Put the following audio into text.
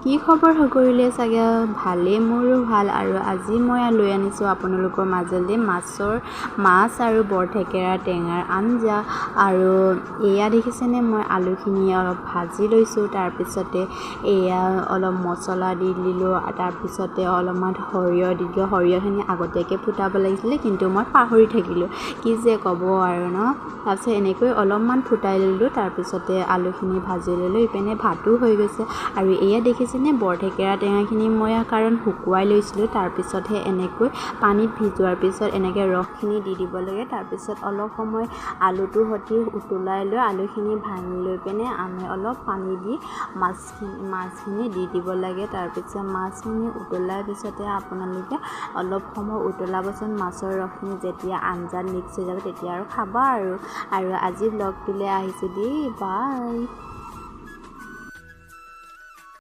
কি খবৰ সকলোৰে? চাগে ভালেই, মোৰো ভাল। আৰু আজি মই লৈ আনিছোঁ আপোনালোকৰ মাজলৈ মাছ আৰু বৰথেকেৰা টেঙাৰ আঞ্জা। আৰু এয়া দেখিছেনে, মই আলুখিনি অলপ ভাজি লৈছোঁ। তাৰপিছতে এয়া অলপ মছলা দি দিলোঁ, তাৰপিছতে অলপমান সৰিয়হ দি দিলোঁ। সৰিয়হখিনি আগতীয়াকৈ ফুটাব লাগিছিলে, কিন্তু মই পাহৰি থাকিলোঁ, কি যে ক'ব আৰু ন। তাৰপিছত এনেকৈ অলপমান ফুটাই ল'লোঁ, তাৰপিছতে আলুখিনি ভাজি ল'লোঁ। ইপিনে ভাতো হৈ গৈছে। আৰু এয়া দেখিছেনে, বৰথেকেৰা টেঙাখিনি মই কাৰণ শুকুৱাই লৈছিলোঁ। তাৰপিছতহে এনেকৈ পানীত ভিজোৱাৰ পিছত এনেকৈ ৰসখিনি দি দিব লাগে। তাৰপিছত অলপ সময় আলুটোৰ সৈতে উতলাই লৈ আলুখিনি ভাঙি লৈ পিনে আমি অলপ পানী দি মাছখিনি দি দিব লাগে। তাৰপিছত মাছখিনি উতলাৰ পিছতে আপোনালোকে অলপ সময় উতলাবচোন, মাছৰ ৰসখিনি যেতিয়া আঞ্জাত মিক্স হৈ যাব তেতিয়া আৰু খাব। আৰু আজি ব্লগটোলৈ আহিছোঁ দেই, বাই।